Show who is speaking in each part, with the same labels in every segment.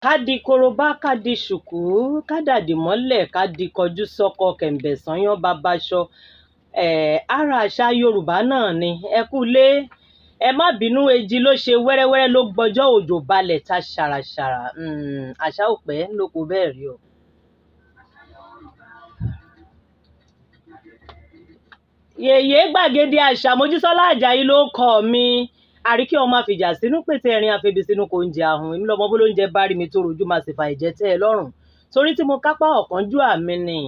Speaker 1: Ká di korobá, ká di ṣùkú, ká dàdì mọ́lẹ̀, ká di kọjú sọ́kọ, kẹ̀ǹbẹ̀ sányán babaṣọ. Ara àṣà Yorùbá náà ni. Ẹ kú ilé, ẹ má bínú, èjì ló ṣe wẹ́rẹ́wẹ́rẹ́ ló gbọ́jọ́ òjò balẹ̀ ta ṣàràṣàrà. Àṣà ò pẹ́ lóko bẹ́ẹ̀ rí o. Yèyé gbàgede àṣà Mojísọ́lá Àjàyí ló kọ mi. Àríkí ọmọ àfìjà sínú pété ẹ̀rín àfẹ́bí sínú kò ń jẹ ahun. Èmi lọmọ bó ló ń jẹ bá rí mi tó rojú máa sì fa ìjẹ́ tẹ́ ẹ lọ́rùn. Torí tí mo kápá ọ̀kánjúà mi ni.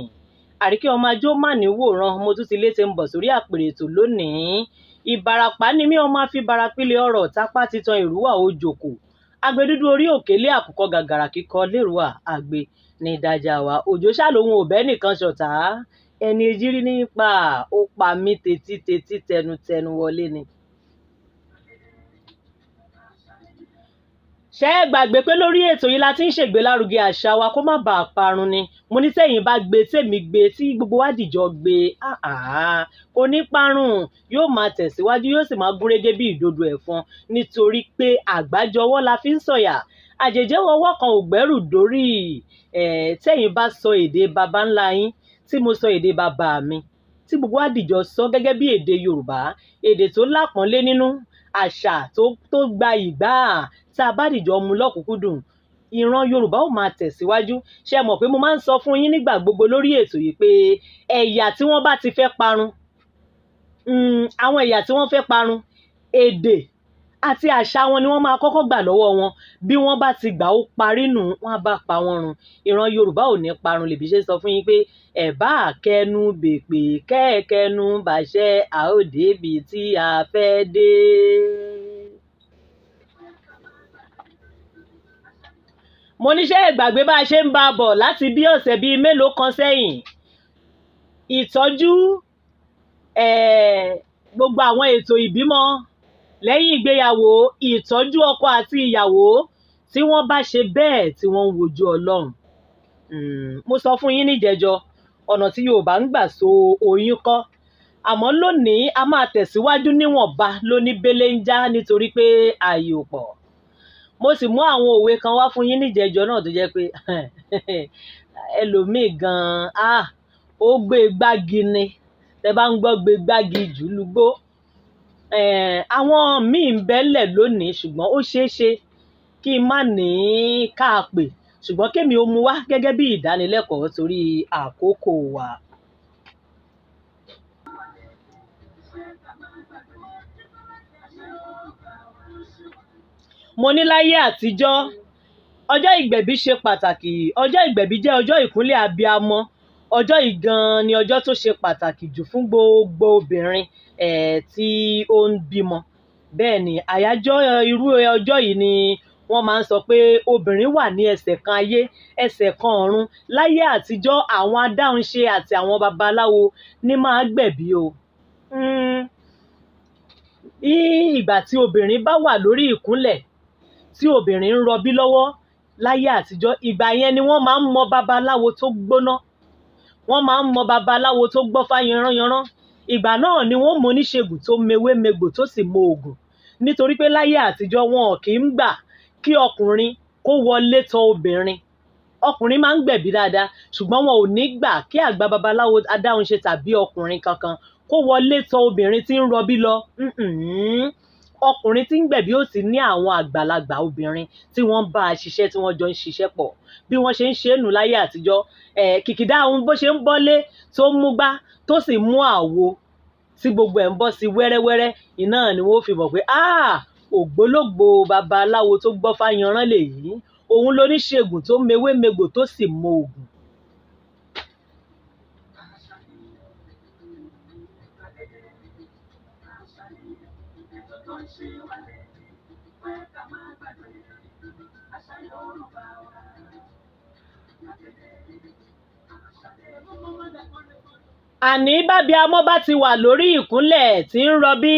Speaker 1: Àríkí ọmọ ajó má ní wòran, mo tún ti létí ń bọ̀ sórí àpèrè ètò lónìí. Ìbàràpá ni mí, ọmọ àfi barapílẹ̀ ọ̀rọ̀ tápá títan ìrúwà òjòkó. Agbe dúdú orí òkèlé àkùkọ gàgàrà kíkọ lérúwà àgbè ní ìdájà wa. Òjò ṣá lòun ò bẹ́ nìkan ṣọ̀tá. Ẹni ejírí nípa ó pa mí tetí tetí tẹnutẹnu wọlé ni. Ṣé ẹ gbàgbé pé lórí ètò yìí la ti ń ṣègbélárugẹ àṣà wa kó má bàa parun ni? Mo ní tẹ̀yin bá gbé, tèmi gbé, tí gbogbo wa dìjọ gbé, kò ní parun, yóò máa tẹ̀síwájú, yóò sì máa gúnrégé bí ìdodo ẹ̀fọn, nítorí pé àgbájọwọ́ la fi ń sọ̀yà. Àjèjì ọwọ́ kan ò gbẹ́rù dórí. Tẹ̀yin bá sọ èdè baba ńlá yín, tí mo sọ èdè bàbá mi, tí gbogbo wa dìjọ sọ gẹ́gẹ́ bí èdè Yorùbá, èdè tó lápọ́nlé nínú, àṣà tó gba ìgbà, tá a bá dìjọ mú lọ́kùnkúndùn, ìran Yorùbá ó máa tẹ̀síwájú. Ṣé ẹ mọ̀ pé mo máa ń sọ fún yín nígbà gbogbo lórí ètò yìí pé ẹ̀yà tí wọ́n bá ti fẹ́ parun, àwọn ẹ̀yà tí wọ́n fẹ́ parun, èdè àti àṣà wọn ni wọ́n máa kọ́kọ́ gbà lọ́wọ́ wọn. Bí wọ́n bá ti gbà ó parí nù, wọ́n á bá pa wọ́n run. Ìran Yorùbá ò ní parun. Lèbi ṣe sọ fún yín pé ẹ̀ bá kẹnu bèpè kẹ́ẹ̀kẹnu bàṣẹ, a ó débi tí a fẹ́ dé. Mo ní ṣé ẹ gbàgbé bá a ṣe ń bá a bọ̀ láti bí ọ̀sẹ̀ bíi mélòó kan sẹ́yìn. Ìtọ́jú, gbogbo àwọn ètò ìbímọ lẹ́yìn ìgbéyàwó, ìtọ́jú ọkọ àti ìyàwó tí wọ́n bá ṣe bẹ́ẹ̀ tí wọ́n ń wojú Ọlọ́run. Mo sọ fún yín níjẹjọ ọ̀nà tí Yorùbá ń gbà so oyún kọ́. Àmọ́ lónìí a máa tẹ̀síwájú níwọ̀nba lóní belenja nítorí pé ààyè ò pọ̀. Mo sì mú àwọn òwe kan wá fún yín níjẹjọ náà tó jẹ́ pé ẹlòmíì gan-an, ó gbé gbági ni. Tẹ bá ń gbọ́ gbé gbági jù lúgbó. Àwọn míì ń bẹ́lẹ̀ lónìí, ṣùgbọ́n ó ṣeé ṣe kí n má ní ká pè, ṣùgbọ́n kémi ó mú wá gẹ́gẹ́ bí ìdánilẹ́kọ̀ọ́ torí àkókò wa. Mo ní láyé àtijọ́, ọjọ́ ìgbẹ̀bí ṣe pàtàkì. Ọjọ́ ìgbẹ̀bí jẹ́ ọjọ́ ìkúnlẹ̀ abiyamọ. Ọjọ́ yìí gan-an ni ọjọ́ tó ṣe pàtàkì jù fún gbogbo obìnrin tí ó ń bímọ. Bẹ́ẹ̀ ni àyájọ́ irú ọjọ́ yìí ni wọ́n máa ń sọ pé obìnrin wà ní ẹsẹ̀ kan ayé, ẹsẹ̀ kan ọ̀run. Láyé àtijọ́, àwọn adáhunṣe àti àwọn babaláwo ní máa gbẹ̀bí o. Ní ìgbà tí obìnrin bá wà lórí ìkúnlẹ̀, tí obìnrin ń rọbí lọ́wọ́ láyé àtijọ́, ìgbà yẹn ni wọ́n máa ń mọ babaláwo tó gbóná. Wọ́n máa ń mọ babaláwo tó gbọ́fá yanrányanrán. Ìgbà náà ni wọ́n mọ oníṣègùn tó mewé megbò tó sì mọ òògùn. Nítorí pé láyé àtijọ́ wọn ò kí ń gbà kí ọkùnrin kó wọlé tọ̀ obìnrin. Ọkùnrin máa ń gbẹ̀bí dáadáa, ṣùgbọ́n wọn ò ní gbà kí àgbà babaláwo adáhunṣe tàbí ọkùnrin kankan kó wọlé tọ̀ obìnrin tí ń rọbí lọ. Ọkùnrin tí ń gbẹ̀bí ó sì ní àwọn àgbàlagbà obìnrin tí wọ́n bá a ṣiṣẹ́, tí wọ́n jọ ń ṣiṣẹ́ pọ̀. Bí wọ́n ṣe ń ṣe é nù láyé àtijọ́, kìkìdá ohun bó ṣe ń bọ́lé tó mú gbá tó sì mú àwo tí gbogbo ẹ̀ ń bọ́ sí wẹ́rẹ́wẹ́rẹ́, iná ni wọ́n fi mọ̀ pé ògbólógbòó babaláwo tó gbọ́fá yanrán lèyí. Òun lóníṣègùn tó mewé megbò tó sì mọ òògùn. Àní bábíamọ bá ti wà lórí ìkúnlẹ̀ tí ń rọbí,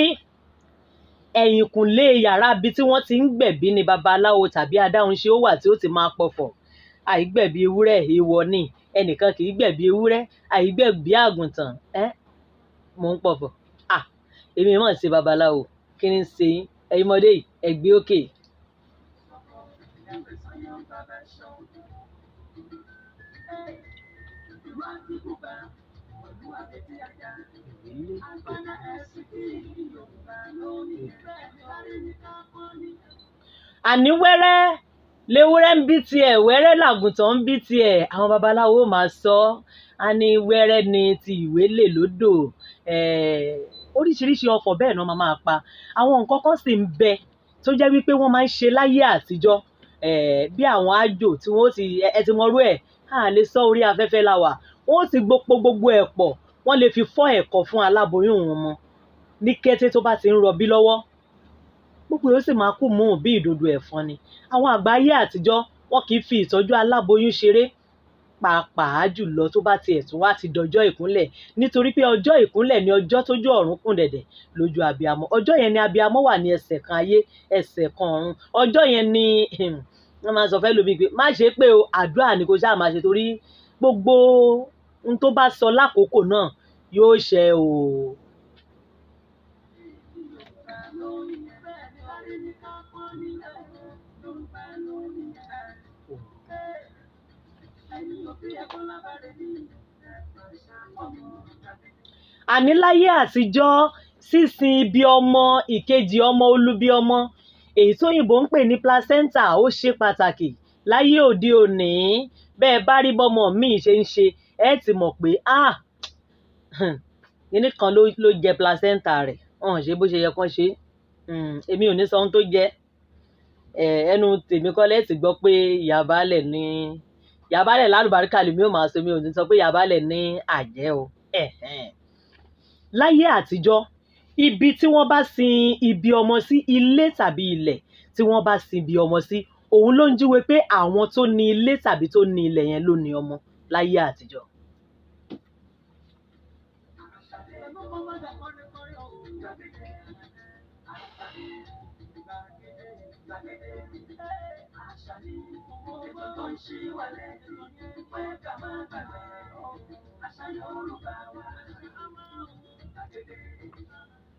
Speaker 1: ẹ̀yìnkùnlé yàrá ibi tí wọ́n ti ń gbẹ̀bí ni babaláwo tàbí adáhunṣe ó wà tí ó ti máa pọ̀fọ̀. Àìgbẹ̀bí ewúrẹ́ èèwọ̀ ni, ẹnìkan kì í gbẹ̀bí ewúrẹ́, àìgbẹ̀bí àgùntàn. Mò ń pọ̀fọ̀. Èmi mọ̀ sí babaláwo, kí ni ń ṣe yín? Ẹ̀yin ọmọdé yìí, ẹ gbé òkè. Àní wẹ́rẹ́ léwúrẹ́ ń bí tiẹ̀, wẹ́rẹ́ làgùntàn ń bí tiẹ̀. Àwọn babaláwo máa sọ á ní wẹ́rẹ́ ni ti ìwé lè lódò. Oríṣiríṣi ọfọ̀ bẹ́ẹ̀ náà máa pa. Àwọn nǹkan kan sì ń bẹ tó jẹ́ wípé wọ́n máa ń ṣe láyé àtijọ́, bí àwọn àjò tí wọ́n ti ẹ ti mọrú ẹ̀, á lè sọ orí afẹ́fẹ́ la wà. Wọ́n ti gbopo gbogbo ẹ̀ pọ̀, wọ́n lè fi fọ́ ẹ̀kọ fún aláboyún wọn mu ní kété tó bá ti ń rọbí lọ́wọ́. Gbogbo yóò sì máa kú mú bí ìdodo ẹ̀fọn ni. Àwọn àgbà ayé àtijọ́ wọn kì í fi ìtọ́jú aláboyún ṣeré, pàápàá jùlọ tó bá tiẹ̀ tún wá ti dọjọ́ ìkúnlẹ̀, nítorí pé ọjọ́ ìkúnlẹ̀ ni ọjọ́ tójú ọ̀run kùn dẹ̀dẹ̀ lójú abiyamọ. Ọjọ́ yẹn ni abiyamọ wà ní ẹsẹ̀ kan ayé, ẹsẹ̀ kan ọ̀run. Ọjọ́ yẹn ni wọ́n máa sọ fẹ́ lómi pé má ṣe pé o, àdúrà ni kò ṣáà máa ṣe, torí gbogbo ohun tó bá sọ lákòókò náà yóò ṣẹ o. Àní láyé àtijọ́, sísin ibi ọmọ ìkejì ọmọ olubi ọmọ, èyí tóyìnbó ń pè ní placenta, ó ṣe pàtàkì láyé òde òní. Bẹ́ẹ̀ bá rí bọ́mọ míì ṣe ń ṣe, ẹ ti mọ̀ pé kíní kan ló jẹ placenta rẹ̀, wọ́n ṣe bó ṣe yẹ kán ṣe. Èmi ò ní sọ ohun tó jẹ. Ẹnu tèmi kọ́ lẹ́ẹ̀ ti gbọ́ pé ìyá baálẹ̀ ní ìyá baálẹ̀ lálùbáríkà lèmi ò máa sọ, mi ò ní sọ pé ìyá baálẹ̀ ní àjẹ́ o. Láyé àtijọ́, ibi tí wọ́n bá sin ibi ọmọ sí, ilé tàbí ilẹ̀ tí wọ́n bá sin ibi ọmọ sí, òun ló ń júwe pé àwọn tó ní ilé tàbí tó ní ilẹ̀ yẹn ló ní ọmọ láyé àtijọ́.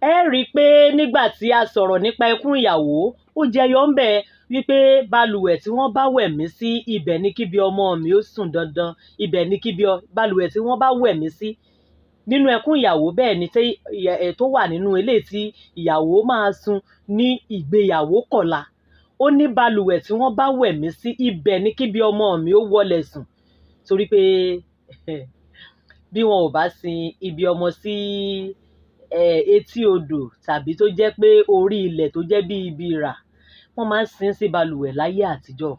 Speaker 1: Ẹ rí i pé nígbà tí a sọ̀rọ̀ nípa ẹkún ìyàwó, ó jẹyọ ń bẹ wípé balùwẹ̀ tí wọ́n bá wẹ̀ mí sí, ibẹ̀ ni kíbi ọmọ mi ó sùn dandan, ibẹ̀ ni kíbi balùwẹ̀ tí wọ́n bá wẹ̀ mí sí nínú ẹkún ìyàwó. Bẹ́ẹ̀ ni tó wà nínú eléyìí tí ìyàwó máa sùn ní ìgbéyàwó kọ̀la. Ó ní balùwẹ̀ tí wọ́n bá wẹ̀ mí sí, ibẹ̀ ni kíbi ọmọ mi ó wọlé sùn, torí pé bí wọn ò bá sin ibi ọmọ sí etí odò tàbí tó jẹ́ pé orí ilẹ̀ tó jẹ́ bí ibi rà, wọ́n máa ń sin sí balùwẹ̀ láyé àtijọ́.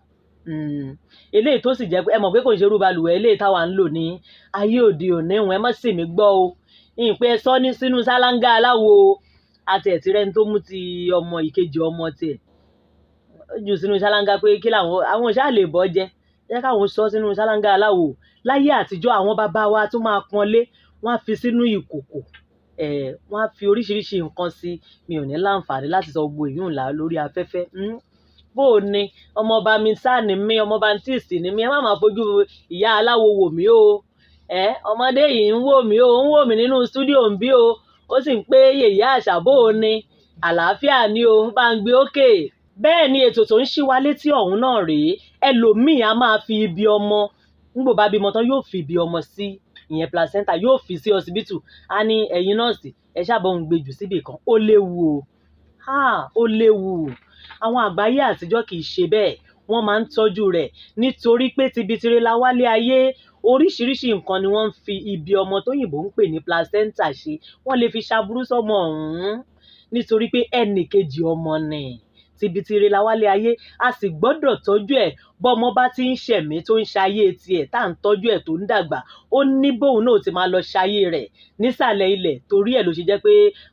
Speaker 1: Eléyìí tó sì jẹ́ pé ẹ mọ̀ pé kò ń ṣerú balùwẹ̀ eléyìí táwa ń lò ní ayé òde òní, ẹ má sì mí gbọ́ o. Ìpè sọ ní sínú sálángá aláwo àti ẹ̀tí rẹ́ni tó mú ti ọmọ ìkejì ọmọ tiẹ̀ jù sínú sálángá pé kí làwọn àwọn ṣáà lè bọ́ jẹ, jẹ́ káwọn sọ sínú sálángá aláwo. Láyé àtijọ́ àwọn bàbá wa tó máa pọ́nlé, wọ́n á fi sínú ìkòkò, wọ́n á fi oríṣiríṣi nǹkan sí. Mi ò ní láǹfààní láti sọ gbogbo ìyún ńlá lórí afẹ́fẹ́. Bó o ní ọmọọba mi sáà ní mí, ọmọọba tíìsì ní mí, ẹ má máa fojú ìyá aláwo wò mí o. Ọmọdé yìí ń wò mí o, ń wò mí nínú stúdíò ń bí o, ó sì ń pé yèyé àṣà bó o ní àlàáfíà ni o, bá ń gbé ókè. Bẹ́ẹ̀ ni ètò tó ń ṣí wa létí ọ̀hún náà rèé. Ẹlòmíì á máa fi ibi ọmọ, nígbò bá bímọ tán yóò fi ibi ọmọ sí, ìyẹn placenta, yóò fi sí ọsibítù. Á ní ẹ̀yin nọ́ọ̀sì ẹ ṣàbọ̀ ń gbé jù síbì kan. Ó léwu o, ó léwu. Àwọn àgbáyé àtijọ́ kì í ṣe bẹ́ẹ̀, wọ́n máa ń tọ́jú rẹ̀ nítorí pé tibitire la wálé ayé. Oríṣiríṣi nǹkan ni wọ́n ń fi ibi ọmọ tóyìnbó ń pè ní placenta ṣe. Wọ́n lè fi ṣaburú sọ́mọ ọ̀hún nítorí pé ẹnì kejì ọmọ ni. Tibitire la wálé ayé, a sì gbọ́dọ̀ tọ́jú ẹ̀. Bọ́mọ bá ti ń ṣẹ̀mí tó ń ṣayé tiẹ̀ tá à ń tọ́jú ẹ̀ tó ń dàgbà, ó ní bóun náà ti máa lọ ṣayé rẹ̀ nísàlẹ̀ ilẹ̀. Torí ẹ̀ ló ṣe jẹ́ pé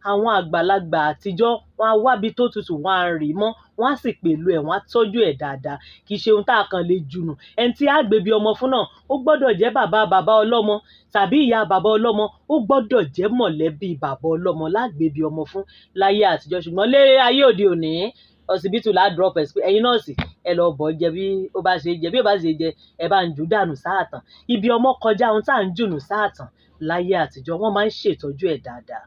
Speaker 1: àwọn àgbàlagbà àtijọ́ wọn á wábi tó tutù, wọn á rì mọ́, wọn á sì pẹ̀lú ẹ̀, wọn á tọ́jú ẹ̀ dáadáa. Kì í ṣe ohun tá a kàn lè jùnù. Ẹni tí á gbé bí ọmọ fún náà, ó gbọ́dọ̀ jẹ́ bàbá bàbá ọlọ́mọ tàbí ìyá bàbá ọlọ́mọ, ó gbọ́dọ̀ jẹ́ mọ̀lẹ́bí bàbá ọlọ́mọ lágbè bí ọmọ fún láyé àtijọ́. Ṣùgbọ́n lé ayé òde òní, ọsibítù la drop ẹ̀ sí pé ẹ̀yin nọ́ọ̀sì ẹ lọ bọ̀ jẹ bí ó bá ṣe jẹ, bí ó bá ṣe jẹ ẹ bá ń jù dànù sáàtàn. Ibi ọmọ kọjá ohun tá à ń jùnù sáàtàn láyé àtijọ́, wọ́n máa ń ṣètọ́jú ẹ̀ dáadáa.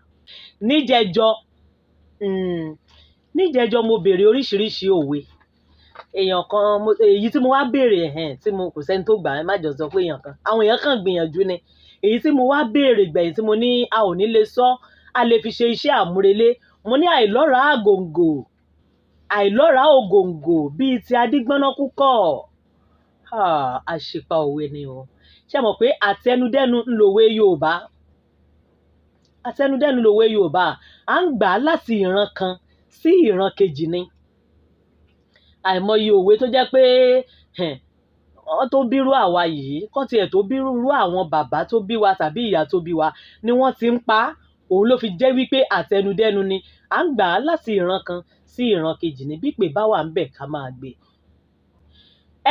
Speaker 1: Níjẹjọ mo béèrè oríṣiríṣi òwe. Èèyàn kan, èyí tí mo wá béèrè ẹ̀hẹ̀n tí mo kò sẹ́ni tó gbà á, má jọ sọ pé èèyàn kan, àwọn èèyàn kan gbìyànjú ni. Èyí tí mo wá béèrè gbẹ̀yìn tí mo ní a ò ní lè sọ, a lè fi ṣe iṣẹ́ àmúrelé. Mo ní àìlọ́ra àgòǹgò, àìlọ́ra ògòǹgò bíi ti Adígbọ́nnákú kọ́. Àṣìpa òwe ni o. Ṣé mọ̀ pé àtẹnudẹ́nu ń lòwe Yorùbá? Àtẹnudẹ́nu lòwe Yorùbá. À ń gbà á láti ìran kan sí ìran kejì ni. Àìmọye òwe tó jẹ́ pé wọ́n tó bírú àwa yìí, kán tiẹ̀ tó bírú irú àwọn bàbá tó bí wa tàbí ìyá tó bí wa ni wọ́n ti ń pa á. Òun ló fi jẹ́ wípé àtẹnudẹ́nu ni. À ń gbà á láti ìran kan sí ìran kejì ni. Bí ìpè bá wà ń bẹ̀ ká máa gbé.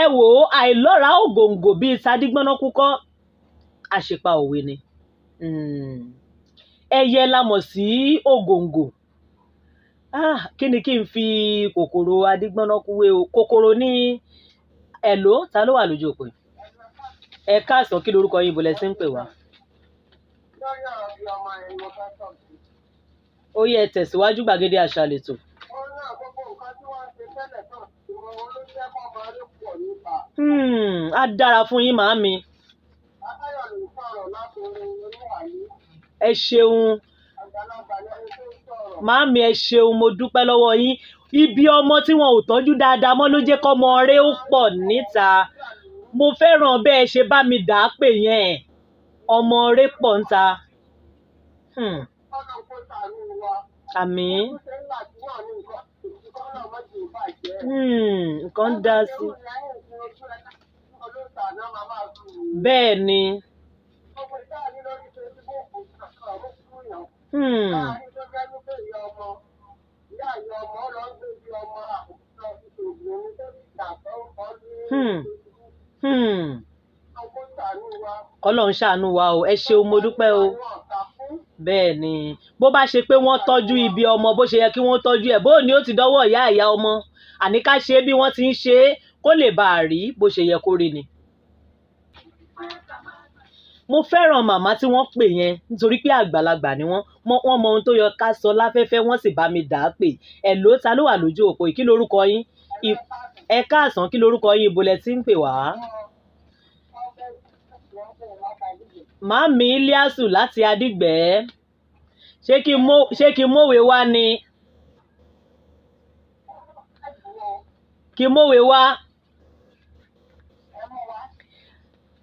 Speaker 1: Ẹ wò ó, àìlọ́ra ògòǹgò bíi Tadígbọ́nnákú kọ́, àṣìpa òwe ni. Ẹyẹ la mọ̀ sí ògòǹgò. Kí ni kí n fi kòkòrò Adígbọ́nnákú wé o? Kòkòrò ní ẹ̀ló, ta ló wà lójú òpó? Ẹ káàsán, kí lorúkọ yín, ibo lẹ ti ń pè wá? Ó yẹ tẹ̀síwájú gbàgede àṣà lètò. Á dára fún yín màámi. Ẹ ṣeun. Màámi ẹ ṣeun, mo dúpẹ́ lọ́wọ́ yín. Ibi ọmọ tí wọn ò tọ́jú dáadáa mọ́ ló jẹ́ kọ́mọ rẹ̀ ó pọ̀ níta. Mo fẹ́ràn bẹ́ẹ̀ ṣe bá mi dà á pè yẹn. Ọmọ rẹ̀ pọ̀ níta. Àmín. Nǹkan dá sí. Bẹ́ẹ̀ ni. Ọlọ́run ṣàánú wa o, ẹ ṣeun, mo dúpẹ́ o. Bẹ́ẹ̀ ni, bó bá ṣe pé wọ́n tọ́jú ibi ọmọ bó ṣe yẹ kí wọ́n tọ́jú ẹ̀, bó ní ó ti dọ́wọ́ ìyá ìyá ọmọ, àní ká ṣe bí wọ́n ti ń ṣe é kó lè bá a rí bó ṣe yẹ kó rí ni. Mo fẹ́ràn màmá tí wọ́n pè yẹn nítorí pé àgbàlagbà ni wọ́n, wọ́n mọ ohun tó yẹ ká sọ láfẹ́fẹ́, wọ́n sì bá mi dà á pè. Ẹ̀ ló ta ló wà lójú òpó yìí, kí lorúkọ yín? Ẹ káàsán, kí lorúkọ yín, ibo lẹ ti ń pè wá? Màámi Iliasu láti Adígbẹ́. Ṣé kí n mówe wá ni? Kí n mówe wá?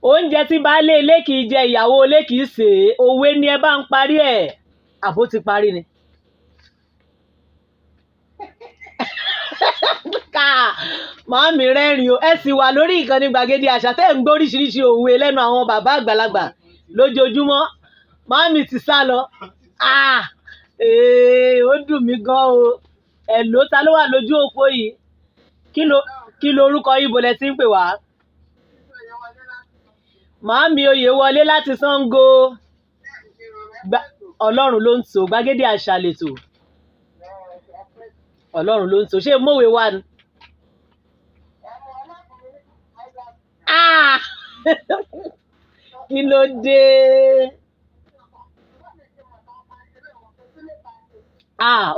Speaker 1: Oúnjẹ tí baálé ilé kì í jẹ, ìyàwó ilé kì í sè é. Òwe ni ẹ bá ń parí ẹ̀. Àbó ti parí ni. Màámi rẹ́rìn o. Ẹ sì wà lórí ìkànnì gbàgede àṣà tẹ́ ń gbọ́ oríṣiríṣi òwe lẹ́nu àwọn bàbá àgbàlagbà lójoojúmọ́. Màámi ti sá lọ. Ó dùn mí gan o. Ẹ̀ ló ta ló wà lójú òpó yìí? Kí lo orúkọ yín, ibo lẹ ti ń pè wá? Màámi Oyèwọlé láti Ṣàngó. Ọlọ́run ló ń tò, gbàgede àṣà lètò. Ọlọ́run ló ń tò. Ṣé mòwe wá ni? Kí ló dé?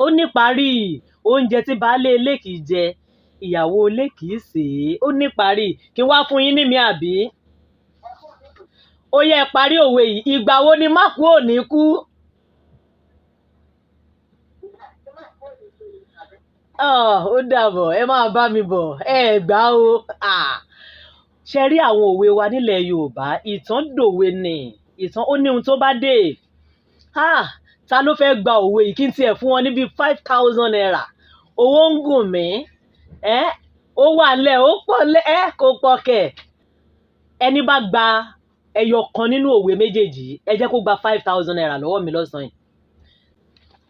Speaker 1: Ó níparí. Oúnjẹ tí baálé ilé kì í jẹ, ìyàwó ilé kì í sè é. Ó níparí. Kí n wá fún yín ní mi àbí? Ó yẹ parí òwe yìí. Ìgbà wo ni má kú ò ní kú? Ó dàbọ̀, ẹ máa bá mi bọ̀, ẹ gbà o. Ṣe rí àwọn òwe wa nílẹ̀ Yorùbá, ìtàn dòwe ni. Ìtàn ó ní ohun tó bá dé. Ta ló fẹ́ gba òwe yìí kí n tiẹ̀ fún wọn níbi 5,000 naira? Owó ń gùn mí. Ó wà lẹ̀, ó pọ̀ lẹ̀, kò pọ̀ kẹ̀. Ẹni bá gba ẹyọ kan nínú òwe méjèèjì, ẹ jẹ́ kó gba 5,000 naira lọ́wọ́ mi lọ́sàn-án yìí.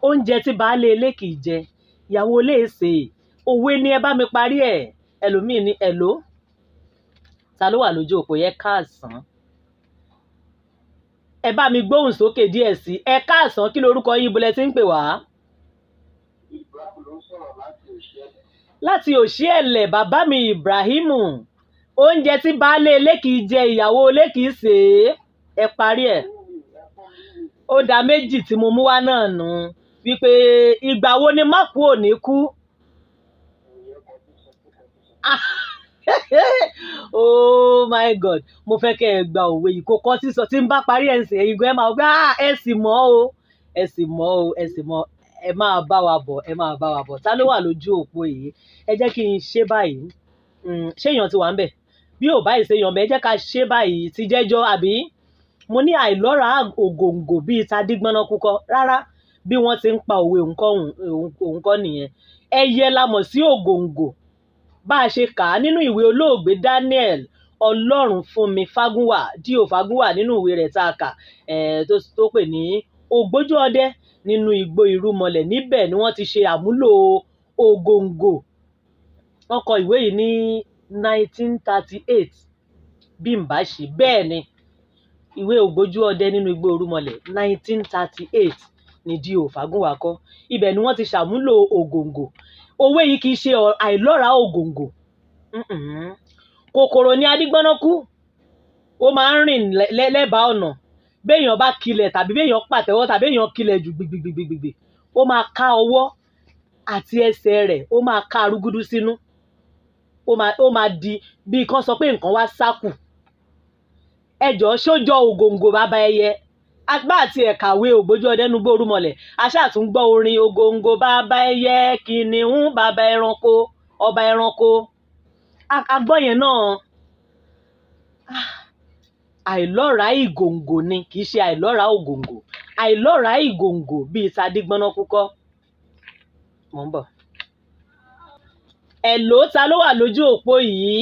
Speaker 1: Oúnjẹ tí baálé ilé kì í jẹ, ìyàwó ilé sè é. Òwe ni ẹ bá mi parí ẹ̀. Ẹlòmíì ní ẹ̀ló. Ta ló wà lójú òpó yẹn? Káàsán. Ẹ bá mi gbóhùn sókè díẹ̀ sí i. Ẹ káàsán, kí lorúkọ yín, ibo lẹ ti ń pè wá?
Speaker 2: Ibrahim ló ń sọ̀rọ̀ láti Òṣìẹ̀lẹ̀.
Speaker 1: Láti Òṣìẹ̀lẹ̀, bàbá mi Ibrahimu. Oúnjẹ tí baálé ilé kì í jẹ, ìyàwó ilé kì í sè é. Ẹ parí ẹ̀. Ó dá méjì tí mo mú wá náà nù. Wípé ìgbà wo ni má kú ò ní kú? Oh my God, mo fẹ́ kẹ́ ẹ gba òwe yìí kó kọ́ sísọ. Tí n bá parí ẹ̀ ń sìn, ẹ̀yin gan ẹ máa gbá, ẹ sì mọ̀ o, ẹ sì mọ̀ o, ẹ sì mọ̀. Ẹ máa bá wa bọ̀, ẹ máa bá wa bọ̀. Ta ló wà lójú òpó yìí? Ẹ jẹ́ kí n ṣe báyìí. Ṣé èèyàn ti wà ń bẹ̀? Bí ò báyìí ṣe èèyàn bẹ̀, ẹ jẹ́ ká ṣe báyìí ti jẹ́jọ́ àbí? Mo ní àìlọ́ra ògòǹgò bíi tadígbọ́nà kúkọ. Rárá, bí wọ́n ti ń pa òwe òun kọ́ nìyẹn. Ẹyẹ la mọ̀ sí ògòǹgò. Bá a ṣe kà á nínú ìwé olóògbé Daniel Ọlọ́runfúnmi Fágúnwà, D.O. Fágúnwà, nínú ìwé rẹ̀ tá a kà tó pè ní Ògbójú Ọdẹ nínú Igbó Irúnmọlẹ̀. Níbẹ̀ ni wọ́n ti ṣe àmúlò ògòǹgò. Wọ́n kọ ìwé yìí ní 1938, bí n bá ṣe bẹ́ẹ̀ ni. Ìwé Ògbójú Ọdẹ nínú Igbó Irúnmọlẹ̀ 1938 ni D.O. Fágúnwà kọ. Ibẹ̀ ni wọ́n ti ṣàmúlò ògòǹgò. Òwe yìí kì í ṣe àìlọ́ra ògòǹgò. Kòkòrò ní adígbọ́nà kú. Ó máa ń rìn lẹ́bàá ọ̀nà. Béèyàn bá kilẹ̀ tàbí béèyàn pàtẹ́wọ́ tàbí béèyàn kilẹ̀ jù gbìgbìgbìgbì, ó máa ká ọwọ́ àti ẹsẹ̀ rẹ̀, ó máa ká arúgúdú sínú. Ó máa di bí kán sọ pé nǹkan wá sákù. Ẹ jọ̀ọ́, ṣó jọ ògòǹgò bàbá ẹyẹ? Bá àti ẹ̀kàwé Ògbójú Ọdẹ nínú Igbó Irúnmọlẹ̀, a ṣáà tún gbọ́ orin ògòǹgò bàbá ẹyẹ, kìnìún bàbá ẹranko, ọba ẹranko. A gbọ́ yẹn náà. Àìlọ́ra ìgòǹgò ni, kì í ṣe àìlọ́ra ògòǹgò. Àìlọ́ra ìgòǹgò bíi tadígbọ́nà kúkọ́. Mò ń bọ̀. Hello, ta ló wà lójú òpó yìí?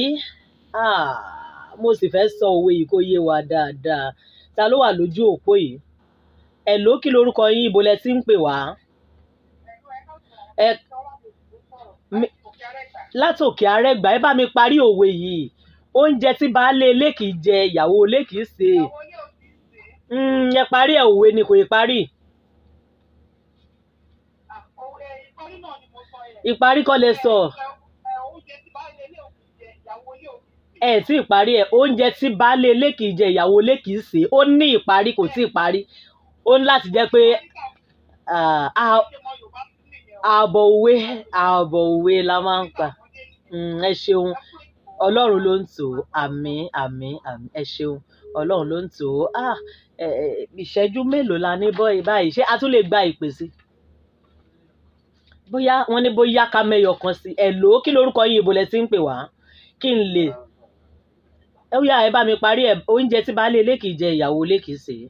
Speaker 1: Mo sì fẹ́ sọ òwe yìí kó yé wa dáadáa. Ta ló wà lójú òpó yìí? Hello, kí lorúkọ yín? Ibo lẹ ti ń pè wá? Ẹ látòkè Arẹ́gbà. Ẹ bá mi parí òwe yìí. Oúnjẹ tí baálé ilé kì í jẹ, ìyàwó ilé kì í sè é. Ẹ parí ẹ̀, òwe ni kò ì parí. Ìparí kọ́ lẹ sọ. Ẹ tí ì parí ẹ̀. Oúnjẹ tí baálé ilé kì í jẹ, ìyàwó ilé kì í sè é. Ó ní ìparí, kò tí ì parí. Ó ní láti jẹ́ pé ààbọ̀ òwe, ààbọ̀ òwe la máa ń pa. Ẹ ṣeun. Ọlọ́run ló ń tò ó. Àmín, àmín, àmín. Ẹ ṣeun. Ọlọ́run ló ń tò ó. Ìṣẹ́jú mélòó la ní bọ́ báyìí? Ṣé a tún lè gba ìpè sí? Bóyá wọ́n ní bóyá ká mẹ́yọ kan sí. Hello, kí lorúkọ yín? Ibo lẹ ti ń pè wá? Kí n lè. Ẹ yá, ẹ bá mi parí ẹ̀. Oúnjẹ tí baálé ilé kì í jẹ, ìyàwó ilé kì í sè é.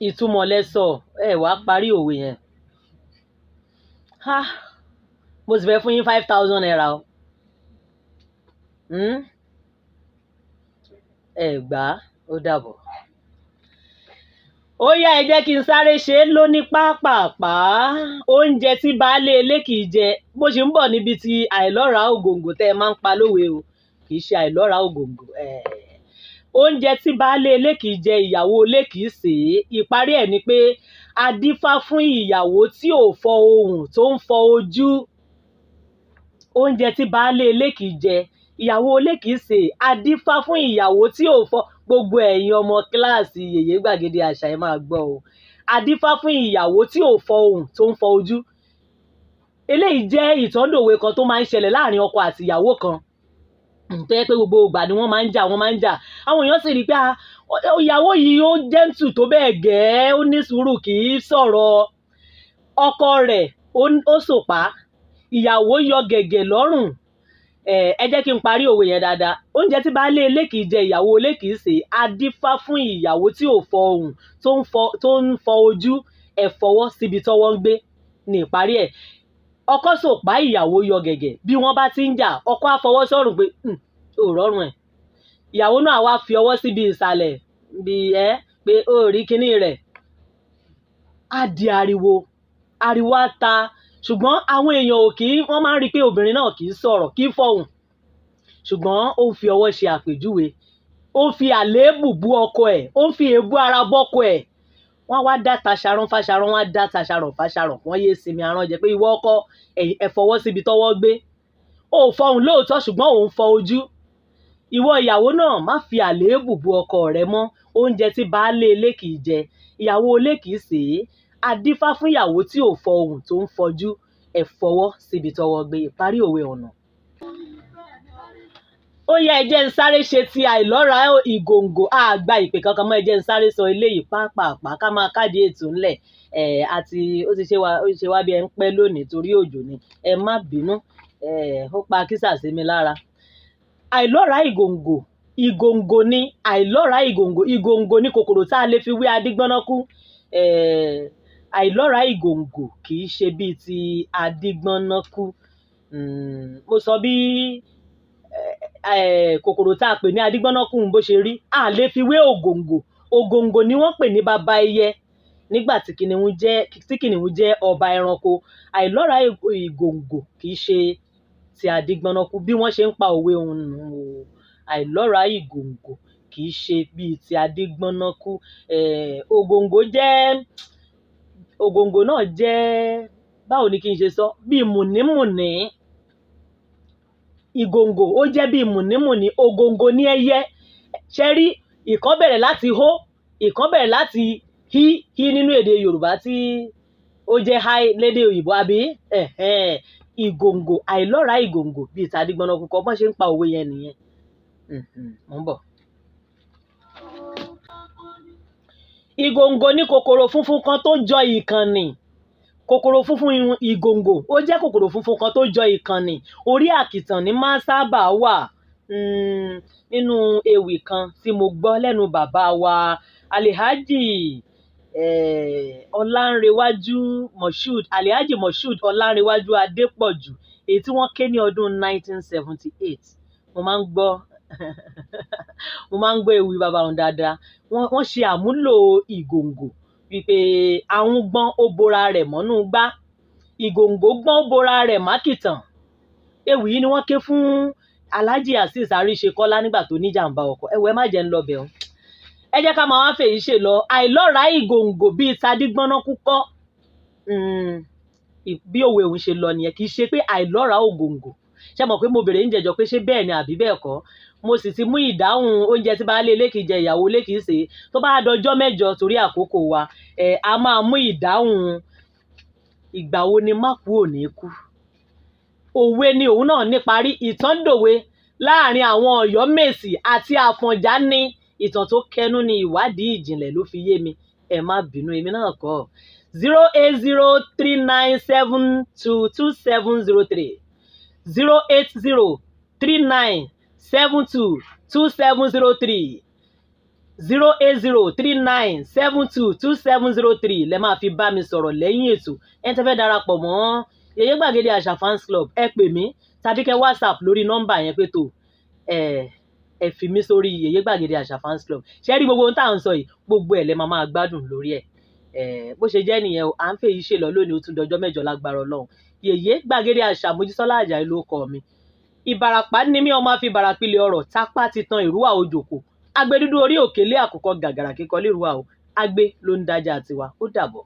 Speaker 1: Ìtumọ̀ lẹ sọ, ẹ wá parí òwe yẹn. Ha! Mo sì fẹ́ fún yín 5,000 naira o. Ẹ gbà á, ó dàbọ̀. Ó yá, ẹ jẹ́ kí n sáré ṣe é lóní pápàpá. Oúnjẹ tí baálé ilé kì í jẹ, bó ṣe ń bọ̀ níbi tí àìlọ́ra ògòǹgò tẹ́ ẹ máa ń pa lówe o, kì í ṣe àìlọ́ra ògòǹgò. Oúnjẹ tí baálé ilé kì í jẹ, ìyàwó ilé kì í sè é. Ìparí ẹ̀ ni pé a dífá fún ìyàwó tí ò fọ ohùn tó ń fọ ojú. Oúnjẹ tí baálé ilé kì í jẹ, ìyàwó ilé kì í sè é. A dífá fún ìyàwó tí ò fọ. Gbogbo ẹ̀yin ọmọ kíláàsì Yèyé Gbàgede Àṣà, ẹ máa gbọ́ o. A dífá fún ìyàwó tí ò fọ ohùn tó ń fọ ojú. Eléyìí jẹ́ ìtọ́ndòwe kan tó máa ń ṣẹlẹ̀ láàrin ọkọ àti ìyàwó kan. Tó jẹ́ pé gbogbo ìgbà ni wọ́n máa ń jà, wọ́n máa ń jà. Àwọn èèyàn sì rí pé ìyàwó yìí ó gentle tó bẹ́ẹ̀ gẹ́, ó ní sùúrù, kì í sọ̀rọ̀. Ọkọ rẹ̀ ó sòpá, ìyàwó yọ gẹ̀gẹ̀ lọ́rùn. Ẹ jẹ́ kí n parí òwe yẹn dáadáa. Oúnjẹ tí baálé ilé kì í jẹ, ìyàwó ilé kì í sè é. A dífá fún ìyàwó tí ò fọ ohùn tó ń fọ ojú. Ẹ fọwọ́ síbi tọ́wọ́ ń gbé ní ìparí ẹ̀. Ọkọ sòpá, ìyàwó yọ gẹ̀gẹ̀. Bí wọ́n bá ti ń jà, ọkọ á fọwọ́ sọ́rùn pé ò rọrùn ẹ̀. Ìyàwó náà wá fi ọwọ́ síbi ìsàlẹ̀ bí ẹ pé ó rí kíní rẹ̀. Á di ariwo, ariwo á ta. Ṣùgbọ́n àwọn èèyàn ò kì í, wọ́n máa ń rí pé obìnrin náà kì í sọ̀rọ̀, kì í fọhùn. Ṣùgbọ́n ó ń fi ọwọ́ ṣe àpèjúwe. Ó ń fi àléébù bú ọkọ ẹ̀, ó ń fi èébú ara bọ́kọ ẹ̀. Wọ́n wá dá taṣarán fáṣarán, wọ́n á dá taṣarán fáṣarán. Wọ́n yé sinmi arán jẹ pé ìwọ ọkọ, ẹ fọwọ́ síbi tọ́wọ́ gbé. Ó fọhùn lóòótọ́, ṣùgbọ́n òun fọ ojú. Ìwọ ìyàwó náà, má fi àléébù bu ọkọ rẹ mọ́. Oúnjẹ tí baálé ilé kì í jẹ, ìyàwó ilé kì í sè é. Adífá fún ìyàwó tí ò fọ ohùn tó ń fọjú. Ẹ fọwọ́ síbi tọwọ́ gbé. Ìparí òwe ọ̀nà. Ó yá, ẹ jẹ́ ń sáré ṣe ti àìlọ́ra ìgòǹgò. Àgbà ìpè kankan mọ́, ẹ jẹ́ ń sáré sọ eléyìí pápápá ká máa káàdì ètò ńlẹ̀. Ẹ̀ àti ó ti ṣe wá, ó ti ṣe wá bí ẹ ń pẹ́ lónìí torí òjò ni. Ẹ má bínú, ẹ̀ ó pa kísà sí mi lára. Àìlọ́ra ìgòǹgò, ìgòǹgò ni àìlọ́ra ìgòǹgò. Ìgòǹgò ni kòkòrò tá a lè fi wé adígbọ́nákú. Ẹ̀ àìlọ́ra ìgòǹgò kì í ṣe bíi ti adígbọ́nákú. Mo sọ bí kòkòrò tá a pè ní adígbọ́nákú bó ṣe rí, a lè fi wé ògòǹgò. Ògòǹgò ni wọ́n pè ní baba ẹyẹ nígbà tí kìnìún jẹ́ ọba ẹranko. Àìlọ́ra ìgòǹgò kì í ṣe ti adígbọ́nákú bí wọ́n ṣe ń pa òwe òun nù o. Àìlọ́ra ìgòǹgò kì í ṣe bíi ti adígbọ́nákú. Ògòǹgò jẹ́, ògòǹgò náà jẹ́, báwo ni kí n ṣe sọ, bíi mùnímùní. Ìgòǹgò ó jẹ́ bíi mùnímùní. Ògòǹgò ní ẹyẹ. Ṣé rí, ìkan bẹ̀rẹ̀ láti hó, ìkan bẹ̀rẹ̀ láti hí, hí nínú èdè Yorùbá tí ó jẹ́ háí lédè òyìnbó, àbí? Ìgòǹgò, àìlọ́ra ìgòǹgò bíi ti adígbọ́nákú kọ́, bọ́n ṣe ń pa òwe yẹn nìyẹn. Mò ń bọ̀. Ìgòǹgò ní kòkòrò funfun kan tó jọ ìkànnì. Kòkòrò funfun ìgòǹgò ó jẹ́ kòkòrò funfun kan tó jọ ìkànnì. Orí àkìtàn ni máa ń sábà wà. Nínú ewì kan tí mo gbọ́ lẹ́nu bàbá wa Alhaji Ọlánrewájú Moshood, Alhaji Moshood Ọlánrewájú Adépọ̀jù, èyí tí wọ́n ké ní ọdún 1978. Mo máa ń gbọ́ mo máa ń gbọ́ ewì bàbá òun dáadáa. Wọ́n ṣe àmúlò ìgòǹgò wípé àwọn gbọ́n ó bora rẹ̀ mọ́nú gbá, ìgòǹgò gbọ́n ó bora rẹ̀ mákìtàn. Ewì yìí ni wọ́n ké fún Alhaji Azeez Aríṣekọ́lá nígbà tó ní jàǹbá ọkọ̀. Ẹ wo, ẹ má jẹ́ ń lọ bẹ̀ ọ́n. Ẹ jẹ́ ká máa wá fèyí ṣe lọ. Àìlọ́ra ìgòǹgò bíi tadígbọ́nákú kọ́. Bí òwe òun ṣe lọ nìyẹn. Kì í ṣe pé àìlọ́ra ògòǹgò. Ṣé mọ̀ pé mo bèrè ń jẹjọ pé ṣé bẹ́ẹ̀ ni àbí bẹ́ẹ̀ kọ́? Mo sì ti mú ìdáhùn oúnjẹ tí baálé ilé kì í jẹ, ìyàwó ilé kì í sè. Tó bá dọjọ́ mẹ́jọ torí àkókò wa, a máa mú ìdáhùn ìgbà wo ni má kú ò ní kú. Òwe ni òun náà ní parí. Ìtàn dòwe láàrin àwọn Ọ̀yọ́mèsì àti Àfọ̀njá ní ìtàn tó kẹnu ní ìwádìí ìjìnlẹ̀ ló fi yé mi. Ẹ má bínú, èmi náà kọ́. 08039722703, 08039722703, 08039722703 lẹ máa fi bá mi sọ̀rọ̀ lẹ́yìn ètò. Ẹ tẹ́ fẹ́ darapọ̀ mọ́ Yèyé Gbàgede Àṣà fans club, ẹ pè mí tàbí kẹ́ WhatsApp lórí nọ́mbà yẹn pé tó ẹ fi mí sórí Yèyé Gbàgede Àṣà fans club. Ṣé rí gbogbo ohun tá à ń sọ yìí, gbogbo ẹ̀ lẹ máa máa gbádùn lórí ẹ̀. Bó ṣe jẹ́ nìyẹn o. À ń fèyí ṣe lọ lónìí, ó tún dọjọ́ mẹ́jọ lágbára Ọlọ́run. Yèyé Gbàgede Àṣà Mojísọ́lá Àjàyí ló kọ mi. Ìbàràpá ní mí, ọmọ àfi ìbàràpilẹ̀ ọ̀rọ̀ tápá ti tan ìrúwà òjòkó. Agbẹdúdú orí òkèlè àkùkọ gàgàrà kíkọ lérúwà o. Agbe ló ń dájà tiwa. Ó dàbọ̀.